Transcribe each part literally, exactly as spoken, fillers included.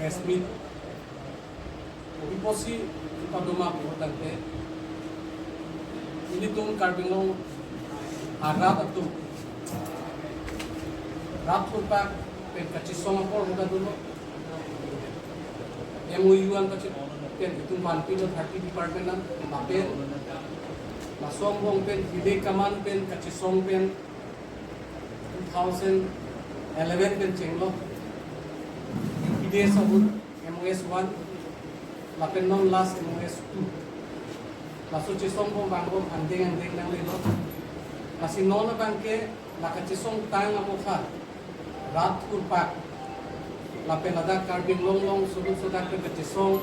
Press meet. Kopi pusi kepadoma pulotangte, ilitum Karbi Anglong arat atum rat thurpak pen kachesong apor hoda dolo. M O U an kachesong pen itum vanpilo thirty department an, lapen laso angbong pen hile kaman pen kachesong pen two thousand eleven pen chenglo. U P D S ahut M O S one, lapen non last M O S two. Laso chesong bom vangbom angdeng angdeng nanglelo. Lasi non abangke la kachesong tang amokha rat thurpak, lapen ladak Karbi Anglong along sudut sodak pen kachesong,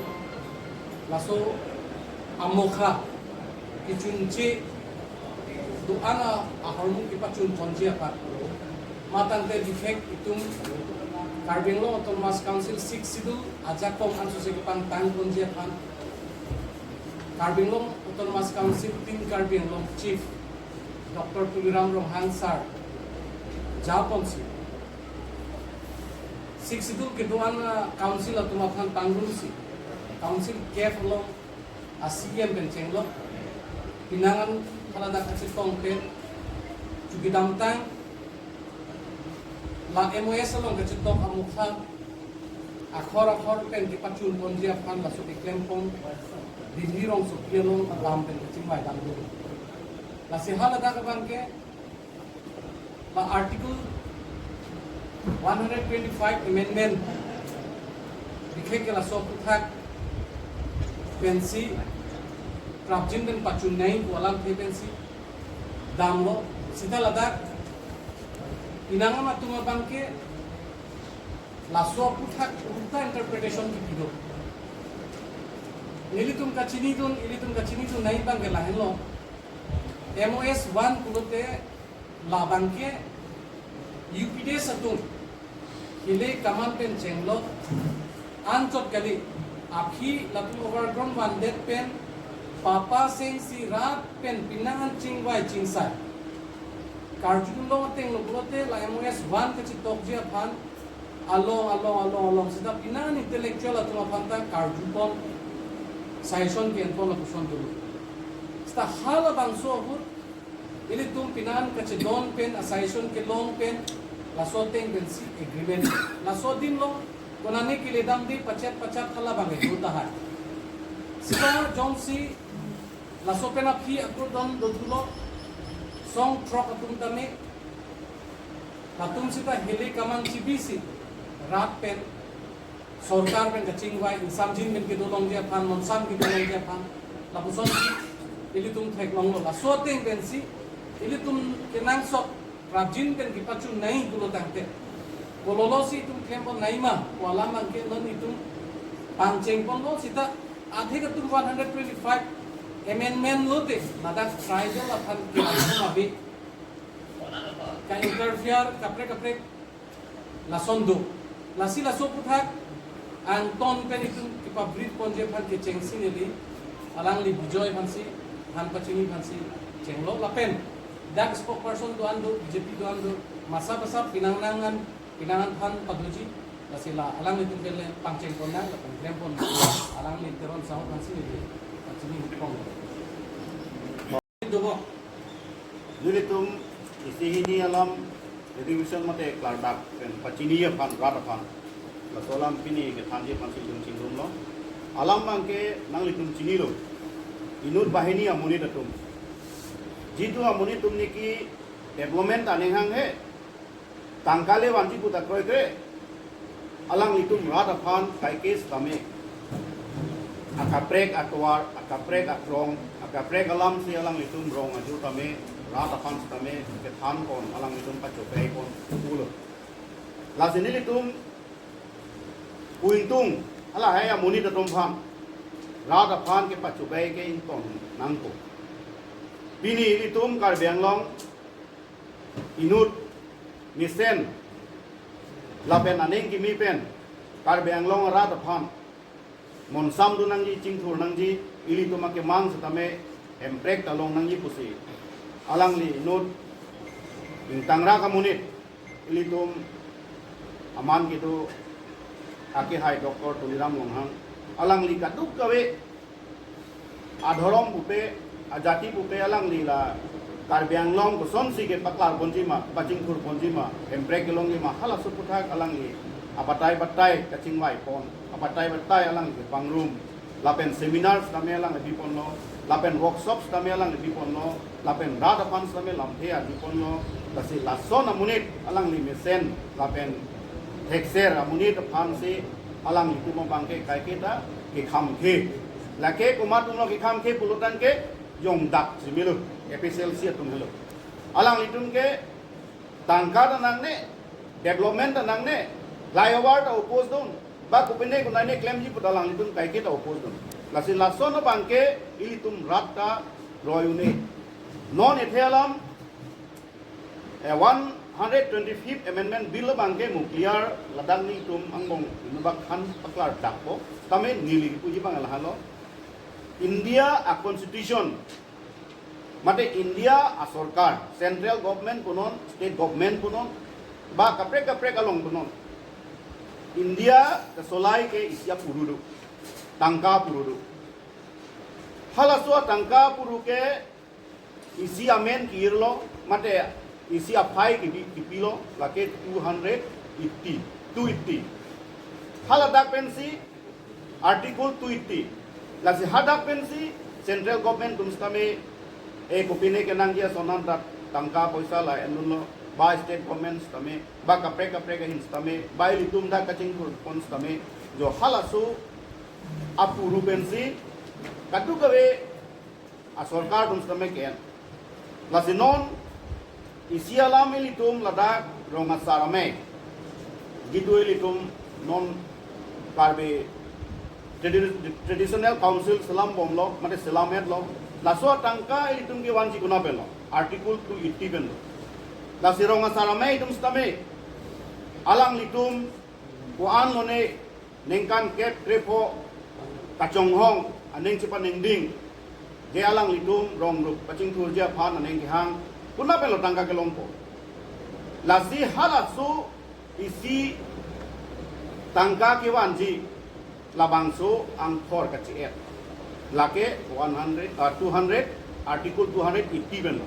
laso amokha kechunche do-an ahormu kepachun ponji aphan. Matangte bikhek itum Karbi Anglong Autonomous Council Sixth Schedule ajakong ansose kepangtang ponji aphan Karbi Anglong Autonomous Council Team Karbi Anglong Chief Doctor Tuliram Ronghang Sir japonsi, Sixth Schedule kedo-an, ah, council atum aphan pangrumsi, council cave along a C E M pen chenglo. Pinangan haladak kachetong pen chukidamtang, la M O S along kachetok amokha akhor akhor pen kepachun ponji aphan laso keklem pon Delhi rongsopi along adam pen kachingvai dam dolo. Lasi haladak abangke la Article one hundred twenty-five amendment, bikhek ke laso aputhak pensi prapjin pen pachun nangji pu alamthe pensi damlo. Sita ladak pinangan atum abangke laso aputhak ulta interpretation kipi do. Nelitum kachinidun, ilitum kachinidun nangji abangke lahenlo. M O S one pulote labangke U P D S atum hile kaman pen chenglo, anchot kali, aphi latum overground vandet pen papa sengsi rat pen pinangan chingvai chingsai karjudunlo. Ateng lo pulote la M O S one kachetokji aphan along along along along sita pinangan intellectual atum aphan ta karju pon, suggestion ke-en pon lapuson dolo. Sita halabangso ahut ilitum pinangan kachedon pen, a suggestion kelong pen, laso ateng pensi agreement. Laso adim along konane kele damde pachet pachet halabang edu tahai. Sita jongsi laso pen aphi akurdon dothulo, song throk atum tame, latum sita hile kaman chibisi rat pen, sorkar pen kachingvai, ingsamjin pen kedo longji aphan, monsam kedo longji aphan, lapuson ilitum theklonglo. Laso ateng pensi ilitum kenangsot prapjin pen kepachun nangji pulotangte, kololosi itum klem pon nangji ma pu alam abangke non itum pangcheng ponlo. Sita athek atum one hundred twenty-five amendment lote ladak tribal aphan ke alam abi ka-interfere kaprek kaprek lason do. Lasi laso aputhak angton pen itum kepa-brief ponji aphan kechengsi neli alangli Bijoy aphansi, han pachini aphansi chenglo. Lapen dak spokesperson do-an do, B J P do-an do, masa basa pinangan, pinangan than padoji. Lasi la alanglitum kele pangcheng pon nang, lapen klem pon nang, alangli Teron Sahu aphansi neli pachini pon. Dobo. Nelitum isi hini alam revision mate klardak pen pachini aphan, rat aphan, laso alam pini kethanji aphansi itum chingrum lo. Alam abangke nanglitum chinilo, inut banghini amonit atum. Jitu amonit atum niki development ta ninghanghe, tangka le vanji pu ta kroikre. Alanglitum rat aphan kaike sitame, akaprek atovar, akaprek akrong, akaprek alamsi alanglitum rong aju tame, rat aphan sitame kethan pon, alanglitum pachobei pon pulo. Lasi nelitum pu-ingtung, halahei amonit atum aphan rat aphan kepachobei ke ington nangpo. Pini ilitum Karbi Anglong inut mesen lapen aning kimi pen Karbi Anglong arat aphan monsam dun nangji, chingthur nangji, ilitum akemang sitame hemprek ta long nangji pusi alangli inut ingtangrak amonit ilitum aman kedo Akehai Doctor Tuliram Ronghang, alangli kadokave adhorom pupe, ajati pupe alangli la Karbi Anglong kosonsi kepaklar ponji ma, pachingthur ponji ma, Hemprek kelongji ma, halaso aputhak alangli abatai batai kachingvai pon, abatai batai alangli pangrum, lapen seminar sitame alangli biponlo, lapen workshop sitame alangli biponlo, lapen rat aphan sitame lamthe arjuponlo, lasi lason amonit alangli mesen lapen thekser amonit aphansi alanglitum abangke kaiketa kekhamkhe. Lake komat atumlo kekhamkhe pulotangte jongdak si melo, A P H L C atum helo. Alanglitum ke tangka ta nangne, development ta nangne, flyover ta oppose dun, ba kopine konane klemji pu ta alanglitum kaiketa oppose dun. Lasi lason abangke ilitum rat ta roi un-e. Non ethe alam, eh, one hundred twenty-fifth Amendment Bill abangke mo clear, ladak nelitum angbong inut bak khan paklardakpo, tame neli kipuji abang lahelo. India a-constitution, mate India asorkar, central government punon, state government punon, ba kaprek kaprek along punon, India kesolai ke isi apuru do, tangka apuru do. Halaso atangka apuru ke isi amen ki-irlo, mate isi aphai kibi, kipilo, lake two hundred eighty, two eighty. Haladak pensi Article two eighty. Lasi hadak pensi central government atum sitame, eh, kopine kenangji ason an dak tangka poisa la-endunlo, ba state government sitame, ba kaprek kaprek ahin sitame, ba ilitum dak kachingthur pon sitame, jo halaso apuru pensi kadokave asorkar atum sitame ke-en. Lasi non isi alam ilitum ladak rong asar amei, jitu ilitum non Karbi Tradi-, Traditional Council selam bomlo, mate selam-etlo. Laso atangka ilitum kevanji konat penlo, Article two eighty penlo. Lasi rong asar amei atum sitame alanglitum ko-an lone ningkan kep krepho kachonghong aning chepaningding, je alanglitum rong rup pachingthurji aphan aning kehang, konat penlo tangka kelongpo. Lasi halaso isi tangka kevanji labangso angthor kache-et, lake one hundred, ah, two hundred, Article two hundred eighty penlo.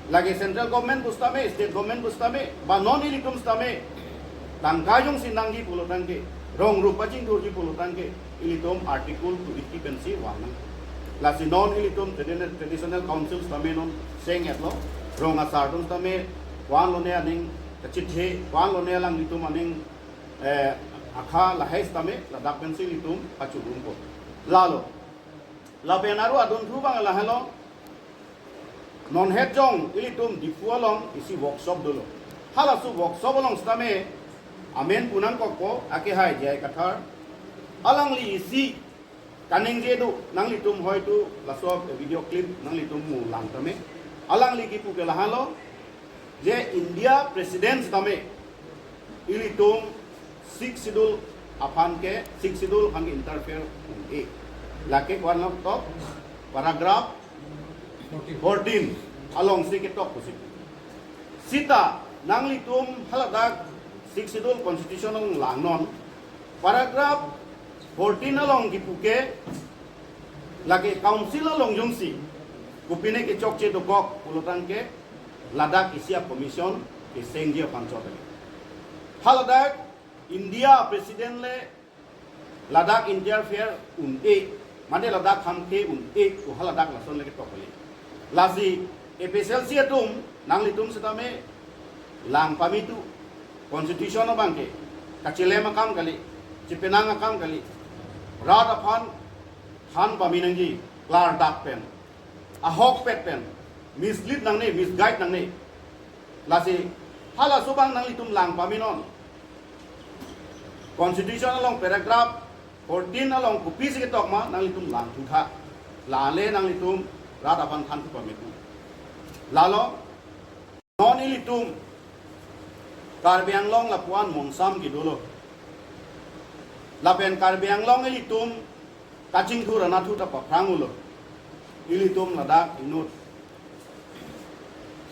Lake central government pu sitame, state government pu sitame, ba non ilitum sitame tangka jongsi nangji pulotangte, rong rup pachingthurji pulotangte, ilitum Article two eighty pensi vang nang. Lasi non ilitum traditional, traditional council sitame non seng-etlo, rong asar atum sitame ko-an lone aning kachithe, ko-an lone alanglitum aning, eh, akha lahai sitame ladak pensi ilitum pachurumpo. Lalo, lapen aro adunthu abang lahelo, non het jong ilitum Diphu along isi workshop dolo. Halaso workshop along sitame amen pu nangkokpo, akehai J I Kathar, alangli isi kaningje do, nanglitum hoitu laso video clip nanglitum mu lang tame. Alangli kipu ke lahelo, je India President sitame ilitum Sixth Schedule aphan ke, Sixth Schedule aphan ke interfere un-e. Lake ko-an tok, paragraph fourteen alongsi ketok pusi. Sita nanglitum haladak Sixth Schedule Constitution along langnon, paragraph fourteen along kipu ke lake council along jongsi kopine kechokche dokok pulotangte ladak isi a-commission kesengji aphan chot. Haladak India President le ladak interfere un-e, mate ladak khamkhe un-e, ko haladak lason le ketok kali. Lasi A P H L C atum, nanglitum sitame lang pame tu, constitution abangke kachilem akam kali, chipenang akam kali, rat aphan than pame nangji, klardak pen, ahokpet pen, mislead nangne, misguide nangne. Lasi halaso abang nanglitum lang pamenon. Constitution along paragraph fourteen along kopisi ketok ma nanglitum lang thutha. La-anle nanglitum rat aphan than thu pame tu. Lalo, non ilitum Karbi Anglong lapu-an mongsam kedolo. Lapen Karbi Anglong ilitum kachingthur anatthu ta paphrang-ulo. Ilitum ladak inut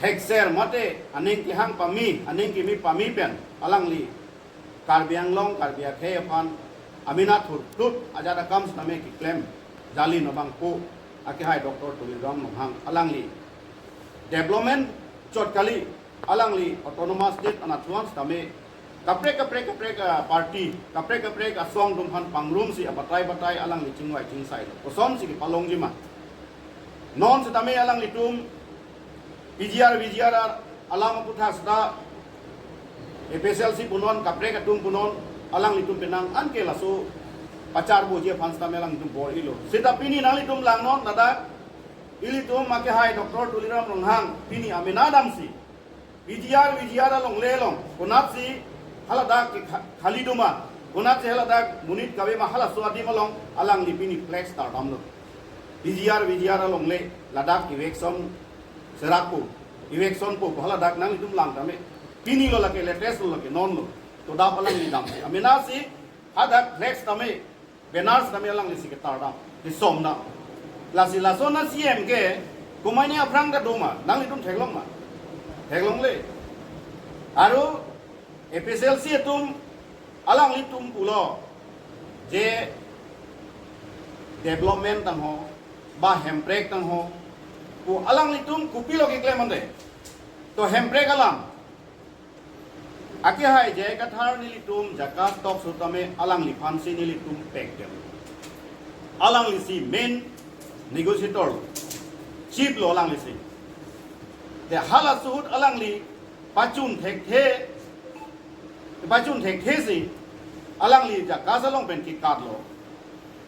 thekser mate aning kehang pame, aning keme pame pen alangli Karbi Anglong, Karbi akhei aphan amena thurtut ajat akam sitame keklem jali nobang pu akehai Doctor Tuliram Ronghang alangli development chot kali, alangli autonomous state anatthu an sitame kaprek kaprek kaprek, ah, party, kaprek kaprek asong atum aphan pangrumsi abatai batai alangli chingvai chingsai lo. Kosonsi kepalongji ma? Non sitame alanglitum P G R, V G R alam aputhak seta A P H L C punon, kaprek atum punon, alanglitum penang anke laso pacharboji aphan sitame alanglitum bor-ilo. Seta pini nanglitum langnon, ladak ilitum akehai Doctor Tuliram Ronghang pini amena damsi P G R, V G R alongle along, konatsi haladak ke kha-, khali doma, konatsi haladak monit kave ma, halaso adim along alangli pini flex tardamlo. P G R, V G R alongle, ladak eviction serak pu, eviction pu, haladak nanglitum lang tame. Pini lo lake, latest lo lake, non lo. Todap alangli damsi, amenasi hadak flex tame, banner tame alanglisi ketardam, kesomdam. Lasi laso na C M ke komatne aphrang ta doma, nanglitum theklong ma? Theklongle. Aru A P H L C atum alanglitum pulo je development tangho, ba hemprek tangho pu alanglitum kopilo keklem ante? To hemprek alam. Akehai J I Kathar nelitum JACAS talks ahut tame alangliphansi nelitum pekdam. Alanglisi main negotiator, chief lo alanglisi. Te halaso ahut alangli pachun thekthe, pachun thekthesi alangli JACAS along pen kekatlo.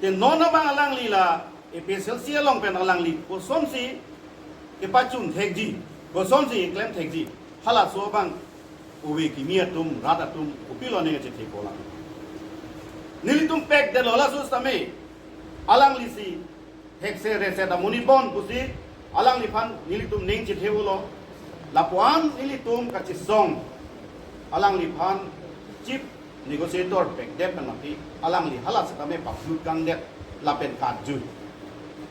Te non abang alangli la A P H L C along pen alangli kosonsi kepachun thekji, kosonsi keklem thekji, halaso abang ove kimi atum, rat atum kopilo ning chethepo lang? Nelitum pekdetlo laso sitame, alanglisi hekse rese ta monit bon pusi alangliphan nelitum ning chethepo-lo. Lapuan nelitum kachesong alangliphan chief negotiator pekdet pen mati, alangli hala sitame paplut kangdet lapen katjui.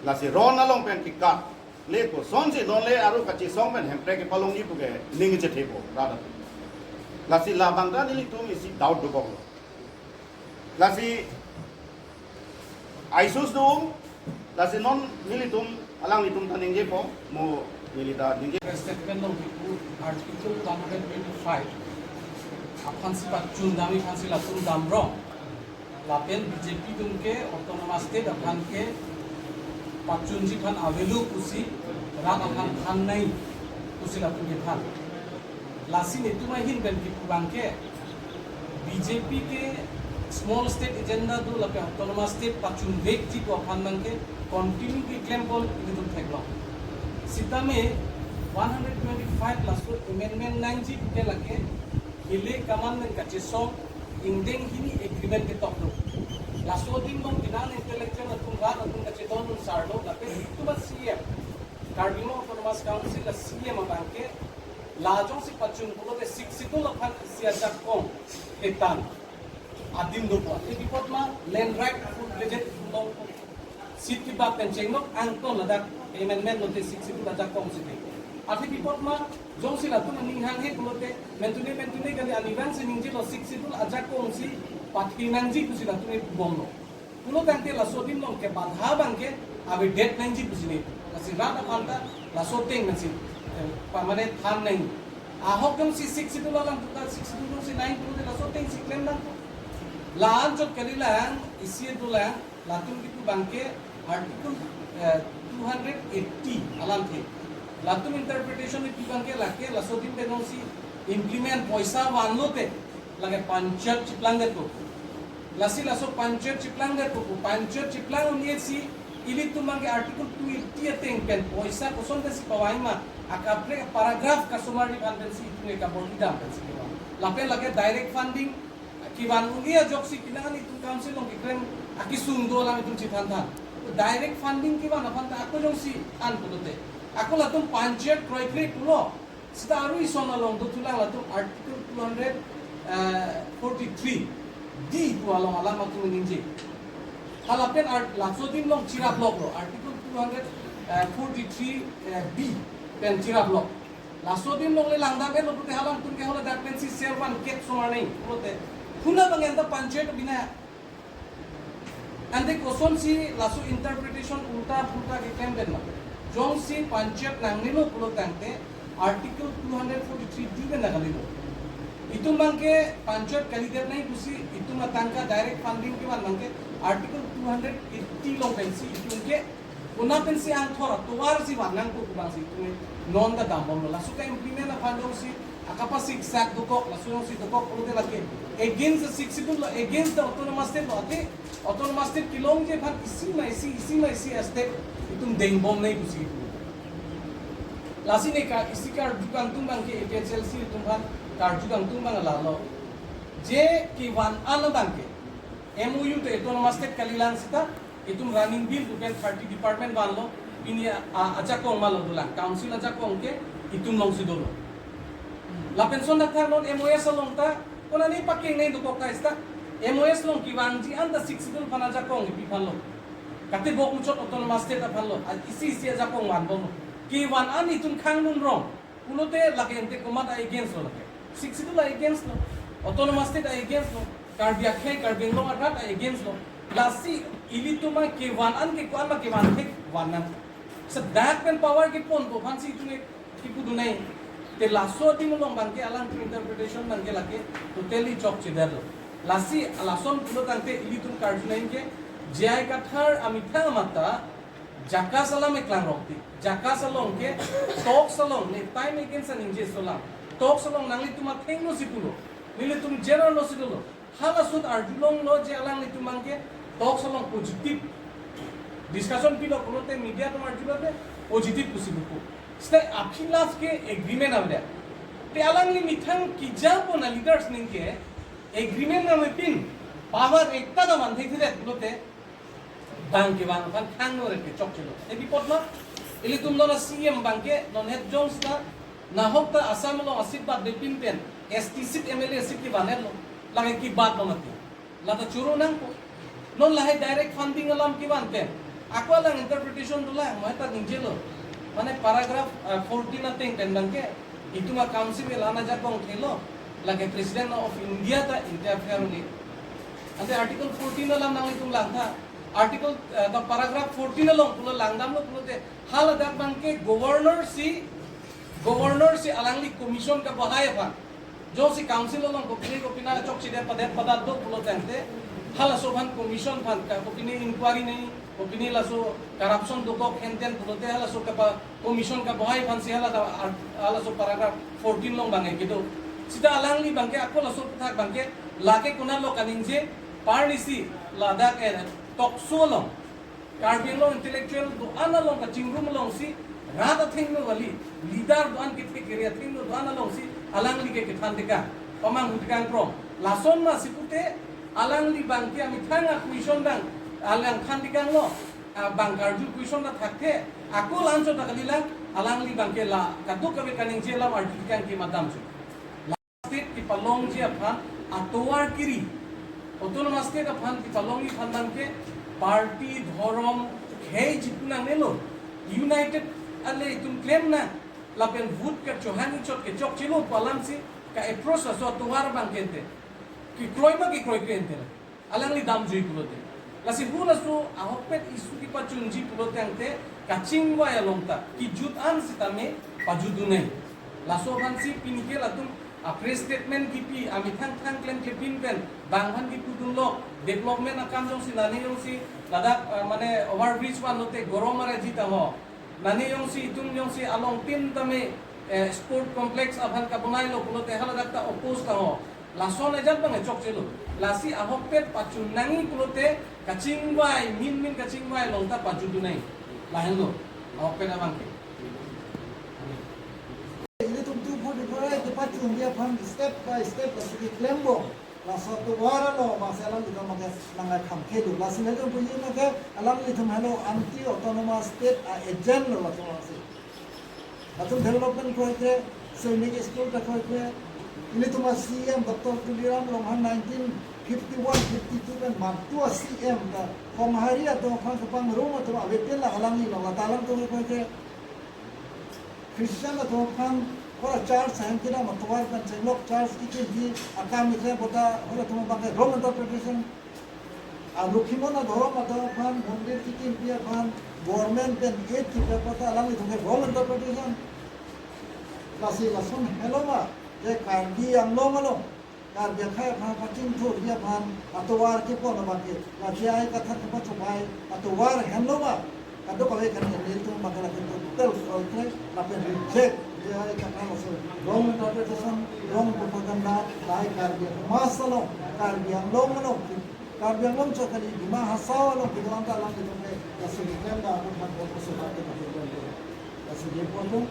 Lasi ron along pen kekat, le kosonsi non le aru kachesong pen hemprek kepalongji puke ning chethepo, rat atum. Lasi labang ta nelitum isi doubt doboklo. Lasi isus do, lasi non nelitum, alanglitum ta ningjepo, mo neli ta ningje. Statement along kipu Article one hundred twenty-five aphansi pachundam aphansi latum damrong. Lapen B J P atum ke autonomous state aphan ke pachunji aphan avelo pusi, rat aphan thannei pusi latum kethan. Lasi netum ahin pen kipu abangke B J P ke small state agenda do lapen autonomous state pachunvekji pu aphan abangke continue keklempon nelitum theklong. Sitame one hundred twenty-five laso amendment nangji ke lake, hile kaman pen kachesong ingdeng hini agreement ketok do. Laso adim along penang intellectual atum, rat atum kachedondun sarlo, lapen itum a-C M, Karbi Anglong Autonomous Council a-C M abangke, la jongsi pachun pulote Sixth Schedule aphan isi ajakong ketan adim dopo. Athe pi apot ma land right full fledged long seat kebak pen chenglok angton ladak amendment lote Sixth Schedule ajakong si dei. Athe pi apot ma jongsi latum aning hanghe pulote mentune mentune kali, anivang si ningjelo Sixth Schedule ajakong si pathe nangji pusi latum pu bomlo. Pulo tangte laso adim along kebadha abangke avedet nangji pusi ne. Lasi rat aphan ta laso ateng nangsi, eh, pamane than nang. Ahok jongsi Sixth Schedule alam puta, Sixth Schedule jongsi nang pulote laso atengsi klem nang. La-an chot kali lang, isi dolang, latum kipu abangke Article, eh, two hundred eighty alamthe. Latum interpretation kipu abangke lake laso adim pen jongsi implement poisa vanlote lake panchayat chiplangdetpo. Lasi laso panchayat chiplangdetpo, panchayat chiplang un-esi ilitum abangke Article two eighty ateng pen poisa koson pensi pavangma, akaprek paragraph kasomar aphan pensi itum ke kabor-idam pensi kevang. Lapen lake direct funding kevan un-e ajoksi penang an itum council along keklem akesung do alam itum chethanthan. Direct funding kevan aphan ta ako jongsi an pulote, ako latum panchayat kroikre pulo. Seta aru ison along dothulang, latum Article two hundred forty-three D pu along alam atum ningje. Halapen art laso adim along chiraploklo, Article two hundred forty-three B pen chiraplok. Laso adim along le langdam-etlo pulote halangtum ke haladak pensi servan ket somar nang pulote, Huna bang anta panchayat bina. Ante kosonsi laso interpretation ulta pulta keklem pen ma. Jongsi panchayat nangnelo pulo tangte Article two hundred forty-three D pen nangkalilo. Itum bangke panchayat kalidet nangji pusi itum atangka direct funding kevan bangke Article two hundred eighty along pensi itum ke una pensi angthor atovarsi van nangkok bangsi itum non ta dambomlo. Laso ka implement aphan jongsi akapa siksak dokok, laso jongsi dokok pulote lake against the Sixth Schedule lo, against the autonomous state lo, ate autonomous state kelongji aphan isi ma isi, isi ma isi a-step itum dengbom nangji pusi itum. Lasi ne ka isi karju kangtung bangke A P H L C itum aphan karju kangtung bang lalo. Je kevan an bangke M O U te autonomous state kalilang seta itum running bill pu pen thirty department vanlo, pini a, a, ajakong malo dolang, council ajakong ke itum alongsi dolo. Lapen son dak thang non M O S along ta konani pakeng nangdokok ta ista M O S along kevangji anta Sixth Schedule aphan ajakong kipi aphanlo. Kate bok muchot autonomous state aphanlo, a, isi isi ajakong vanbomlo. Kevan an itum khang dunrong pulote lake ante komat a-against lo lake. Sixth Schedule a-against lo. Autonomous state a-against lo. Karbi akhei, Karbi Anglong arat a-against lo. Lasi ilitum kevan an ke ko-an ma kevan thek van nang. Sedak pen power keponpo aphansi itum ke kipudun nangji. Te laso adim along bangke alangtum interpretation bangke lake totally chokchedetlo. Lasi lason pulo tangte ilitum karju nangji ke J I Kathar amethang mata JACAS alam eklang rong ti. JACAS along ke talks along ne time against aningje solam. Talks along nanglitum athengno si pulo. Nelitum general lo si dolo. Halason arjulonglo je alanglitum bangke talks along positive discussion pilo pulote media atum arjulo te positive pusi buku. Seta aphi last ke agreement avedet. Te alangli methang kejapon a-leaders aning ke agreement nangmepin power ekta ta vanthekthedet pulote bang kevang aphan khang nore ke chokchelo. Te bipot ma, ilitum non a-C E M bangke non het jong seta nahok ta Assam along a-seat batbepin pen S T seat, M L A seat kevan-etlo. Lake kebatlo mati. Lata choro nangpo. Non lahai direct funding alam kevan pen. Ako alang interpretation dolang, mo eta ningjelo. Mane paragraph, eh, fourteen ateng pen bangke itum a-council ke la-an ajakong thelo. Lake President of India ta interfere ni. Ante Article fourteen alam nanglitum langtha. Article, eh, the paragraph fourteen along pulo langdamlo pulote haladak bangke governor si, governor si alangli commission kabahai aphan. Jongsi council along kopine kopine chokchedet padet padat do pulo tangte halaso aphan commission aphan ka kopine inquiry nangji, kopine laso corruption dokok henten pulote halaso kapa commission kabahai aphansi hala ta ar-, halaso paragraph fourteen along bangke kedo. Seta alangli bangke ako laso aputhak bangke lake konatlo kaningje, parnisi ladak, eh, talk show along Karbi Anglong intellectual do-an along kachingrum alongsi rat athengno kali, leader do-an kepik area athengno do-an alongsi alangli ke kethan tekang, pamanghu tekang krong. Lason masi pute alangli bangke amethang a-question dang alang than tekanglo. Ah, bang karju question ta thakthe, ako la-anchot ta kalilang, alangli bangke la kadokave kaningje alam arju tekang ke madam chu. La state kepalongji aphan atovar kiri. Autonomous state aphan kepalongji aphan bangke party, dhorom, khei jipu nangnelo. United ale itum klemnang. Lapen vote kachohang ichot ke chokchelo pu alamsi ka-approach laso atovar bangke ante. Kekroi ma kekroikre ante. Alangli damjui pulote. Lasi hu laso ahokpet issue kepachunji pulo tangte kachingvai along ta kejut an sitame pajutdun nangji. Laso aphansi pinike latum a-press statement kipi, amethang thang klemklepin pen bang aphan kepudunlo, development akam jongsi nane jongsi ladak, ah, mane overbridge vanlote gorom arajita ho. Nane jongsi itum jongsi along tin tame, eh, sport complex aphan kabonailo pulote haladak ta oppose ta ho. Lason ajat bang chokchelo. Lasi ahokpet pachun nangji pulote kachingvai, min min kachingvai along ta pajutdun nangji. Lahenlo ahokpet abangke. Ilitum two forty-four A kepachunji aphan step by step lasi keklempo. Laso atovar along masi alanglitum masi nangkham khelo. Lasi nelitum puji masi alanglitum helo anti autonomous state a-agent lo latum masi. Latum development kroikre, sainik school ta kroikre. Ilitum a-C E M Doctor Tuliram Ronghang nineteen fifty-one fifty-two pen mantu a-C E M ta Honghari atum aphan kepangrum atum avepin la alangli lo, lata alangtum kroikre. Christian atum aphan Hala church ahem kedam atovar pen chenglok church kekimpi akam itre bota hala atum abangke wrong interpretation. A Lokhimon adhorom atum aphan mondir kekimpi aphan government pen aid kepi apot ta alanglitum ke wrong interpretation. Lasi lason helo ma, je Karbi Anglong along Karbi akhei aphan kachingthurji aphan atovar kepon abangke, la J I Kathar kepachobai atovar henlo ma, kadokave kan nelitum abangke lake total false lapen reject J I Kathar laso wrong interpretation, wrong propaganda, lahai Karbi Anglong along, Karbi Anglong along, Karbi Anglong chot kali, Dima Hasao along kedo-an ta alanglitum ke lasi reject da apot han bot kosobat ke lake. Lasi je pon atum,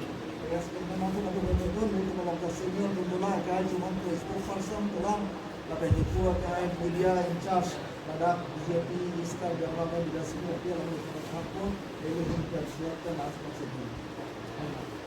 respect na atum atum atum atum, nelitum along ke senior atum dolang, akai atum an ke spokesperson dolang, lapen ipu akai media in charge, ladak B J P East Karbi Anglong media secretary along nelitum ke thakpon, nelitum ke siap ke last message.